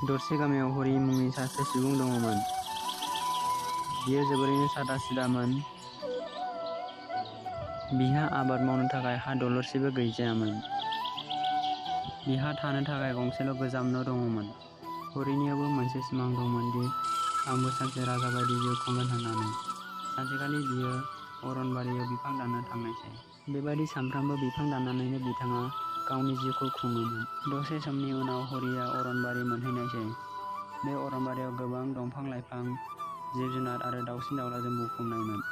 दरसे गामियाव हरि मुंनि सासे सुबुं दङमोन। बियो जोबोरैनो सादा सिदामोन। बिहा आबाद मावनो थाखाय हा दलरसेबो गैजायामोन। बिहा थानो थाखाय गंसेल' गोजाम न' दङमोन। हरिनियावबो मोनसे सिमां दंमोन दि आंबो सानसे राजा बायदि जिउ खुंगोन होननानै। सानसेखालि बियो अरनबारियाव बिफां दाननो थांनायसै। बेबादि सानफ्रामबो बिफां दाननानैनो बिथाङा गावनि जिउखौ खुङोमोन। दसे समनि उनाव हरिया अरनबारि मोनहैनायसै। बे अरनबारियाव गोबां दंफां लाइफां, जिब जुनार आरो दाउसिन दाउलाजों बुंफबनायमोन।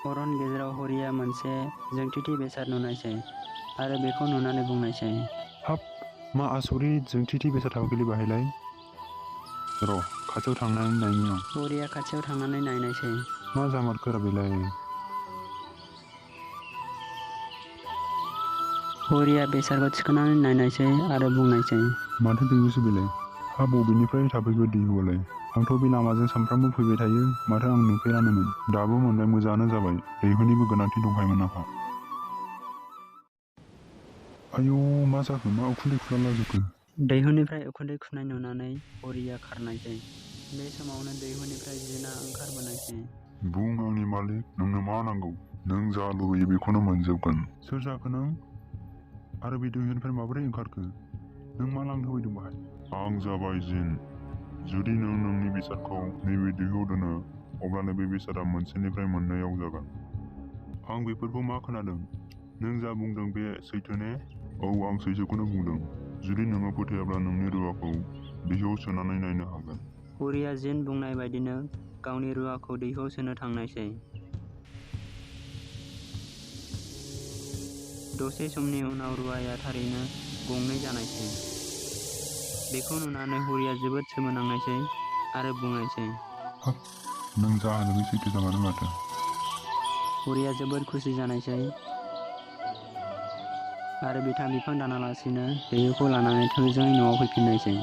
अरन गेजेराव हरिया मोनसे जोंथेथि बेसाद नुनायसै आरो बेखौ नुनानै बुंनायसै, हाब, मा आसरित जोंथेथि बेसाद थाबोखैलै बाहायलाय। र' खाथियाव थांनानै नायनि आं। हरिया खाथियाव थांनानै नायनायसै। मा जामारखोरा बेलाय? हरिया बेसादखौ थिखोनानै नायनायसै आरो बुंनायसै, माथो दैहुसो बेलाय? हा, बबेनिफ्राय थाफैखो दैहुआलाय? आंथ' बे लामाजों सानफ्रामबो फैबाय थायो, माथो आं नुफेरानोमोन। दाबो मोनबाय, मोजाङानो जाबाय। दैहुनिबो गोनांथि दंखायोमोन आंहा। आयौ, मा जाखो? मा उखुन्दै खुलालाजोबखो? दैहुनिफ्राय उखुन्दै खुनाय नुनानै हरिया खारनायसै। बे समावनो दैहुनिफ्राय जिना ओंखारबोनायसै। बुं आंनि मालिक, नोंनो मा नांगौ? नों जा लुबैयो बेखौनो मोनजोबगोन। सोर जाखो नों? आरो बे दैहुनिफ्राय माबोरै ओंखारखो? नों मा लांनो फैदों बाहाय? आं जाबाय जिन। जुदि नों नोंनि बेसादखौ नैबे दैहुआव दोनो, अब्लानो बे बेसादा मोनसेनिफ्राय मोननैयाव जागोन। आं बेफोरखौ मा खोनादों? नों जा बुंदों बे सैथो ने? औ, आं सैथोखौनो बुंदों। जुदि नोङो फोथायाब्ला नोंनि रुवाखौ दैहुआव सोनानै नायनो हागोन। हरिया जिन बुंनाय बायदिनो गावनि रुवाखौ दैहुआव सोनो थांनायसै। दसे समनि उनाव रुवाया थारैनो गंनै जानायसै। बेखौ नुनानै हरिया जोबोद सोमोनांनायसै आरो बुंनायसै, हाब, नों जा होनदों बे सैथो जामारो माथो। हरिया जोबोद खुसि जानायसै आरो बिथाङा बिफां दानालासिनो दैहुखौ लानानै थोंजोङै न'आव फैफिननायसै।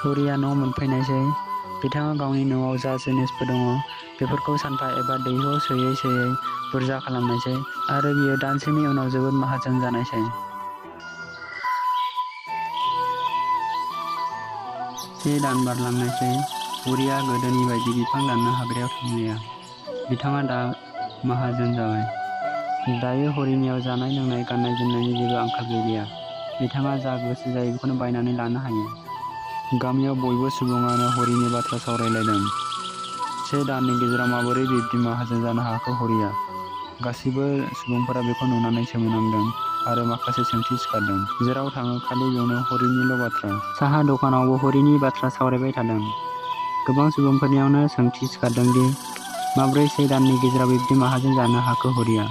हरिया न' मोनफैनायसै। बिथाङा गावनि न'आव जा जिनिसफोर दङ बेफोरखौ सानफा एबा दैहुआव सोयै सोयै बुरजा खालामनायसै आरो बियो दानसेनि उनाव जोबोद माहाजोन जानायसै। से दान बारलांनायसै। हरिया गोदोनि बायदि बिफां दाननो हाग्रायाव थांलिया। बिथाङा दा माहाजोन जाबाय। दायो हरिनियाव जानाय लोंनाय गाननाय जोमनायनि जेबो आंखाल गैलिया। बिथाङा जा गोसो जायो बेखौनो बायनानै लानो हायो। गामियाव बयबो सुबुङानो हरिनि बाथ्रा सावरायलायदों। से दाननि गेजेराव माबोरै बिब्दि माहाजोन जानो हाखो हरिया? गासैबो सुबुंफोरा बेखौ नुनानै सोमोनांदों आरो माखासे सोंथि सिखारदों। जेराव थाङो खालि बेयावनो हरिनिल' बाथ्रा। साहा दखानावबो हरिनि बाथ्रा सावरायबाय थादों। गोबां सुबुंफोरनियावनो सोंथि सिखारदों दि माब्रै से दाननि गेजेराव बिब्दि माहाजोन जानो हाखो हरिया?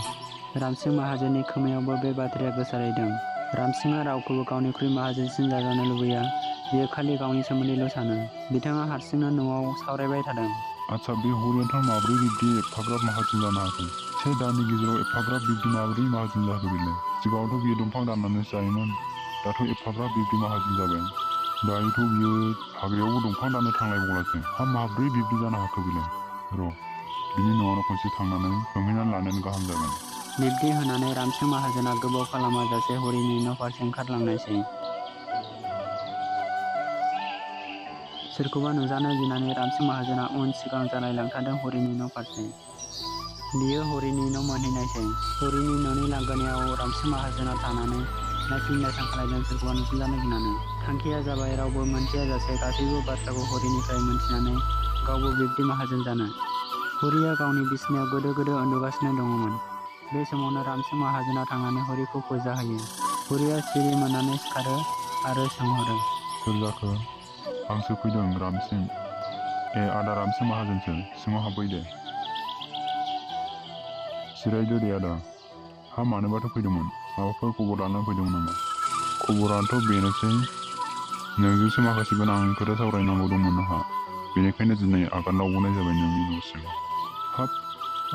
रामसिं माहाजोननि खोमायावबो बे बाथ्राया गोसारहैदों। रामसिंआ रावखौबो गावनिख्रुइ माहाजोनसिन जाजानो लुबैया। बियो खालि गावनि सोमोन्दैल' सानो। बिथाङा हारसिंनो न'आव सावरायबाय थादों। आच्छा, बे हरियाथ' माब्रै बिब्दि एफाग्राब माहाजोन जानो हाखो? से दाननि गेजेराव एफाग्राब बिब्दि माबोरै माहाजोन जाखो बेलाय? सिगाङावथ' बियो दंफां दाननानैसो जायोमोन। दाथ' एफाग्राब बिब्दि माहाजोन जाबाय। दायोथ' बियो हाग्रायावबो दंफां दाननो थांलायबावलासो। हा, माब्रै बिब्दि जानो हाखो बेलाय? र', बिनि न'आवनो खनसे थांनानै सोंहैनानै लानायानो गाहाम जागोन। बिब्दि होननानै रामसिं माहाजोना गोबाव खालामाजासे हरिनि न' फारसे ओंखारलांनायसै। सोरखौबा नुजानो गिनानै रामसिं माहाजोना उन सिगां जालायलांथारदों हरिनि न' फारसे। बियो हरिनि न' मोनहैनायसै। हरिनि न'नि लांगोनायाव रामसिं माहाजोना थानानै नायफिन नायफां खालायदों सोरखौबा नुसनजानो गिनानै। थांखिया जाबाय रावबो मोनथियाजासे गासैबो बाथ्राखौ हरिनिफ्राय मोनथिनानै गावबो बिब्दि माहाजोन जानो। हरिया गावनि बिसिनायाव गोदो गोदो उन्दुगासिनो दङमोन। बे समावनो रामसिं माहाजोना थांनानै हरिखौ फोजा होयो। हरिया सिरि मोननानै सिखारो आरो सोंहरो, सोर जाखो? आंसो फैदों, रामसिं। ए, आदा रामसिं माहाजोनसो। सिङाव हाबफै दे। जिरायदो दे आदा। हा, मानोबाथो फैदोंमोन? माबाफोर खबर लानो फैदोंमोन नामा? खबरानोथ' बेनोसै, नोंजोंसो माखासे गोनां खोथा सावरायनांगौ दंमोन आंहा। बेनिखायनो दिनै आगान लावबोनाय जाबाय नोंनि न'सिम। हाब,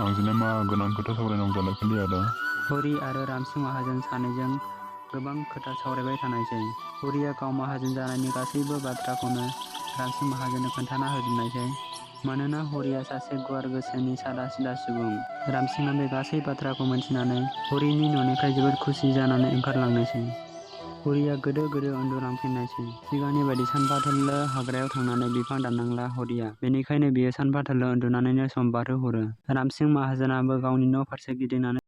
आंजोंलाय मा गोनां खोथा सावरायनांगौ जालायखोलै आदा? हरि आरो रामसिं माहाजोन सानैजों गोबां खोथा सावरायबाय थानायसै। हरिया गाव माहाजोन जानायनि गासैबो बाथ्राखौनो रामसिं माहाजोननो खोन्थाना होजोबनायसै। मानोना हरिया सासे गुवार गोसोनि सादा-सिदा सुबुं। रामसिंआ बे गासै बाथ्राखौ मोनथिनानै हरिनि न'निफ्राय जोबोद खुसि जानानै ओंखारलांनायसै। हरिया गोदो उन्दुलांफिननायसै। सिगांनि बायदि सानफाथोलो हाग्रायाव थांनानै बिफां दाननांला हरिया। बेनिखायनो बियो सानफाथोलो उन्दुनानैनो सम बारहोहरो। रामसिं माहाजोनाबो गावनि न' फारसे गिदिंनानै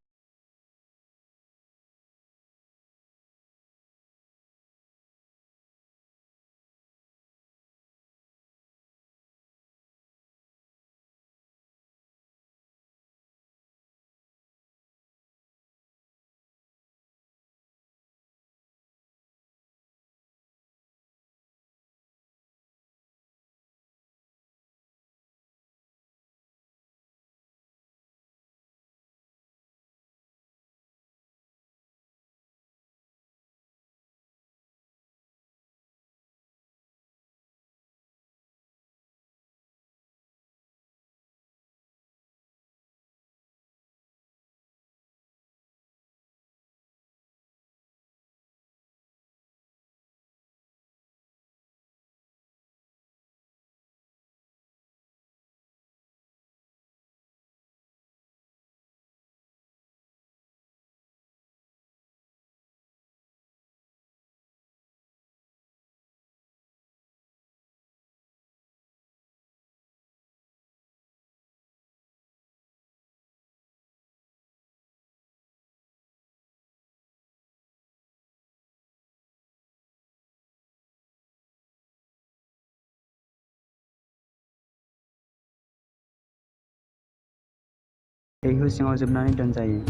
दैहु सिङाव जोबनानै दोनजायो।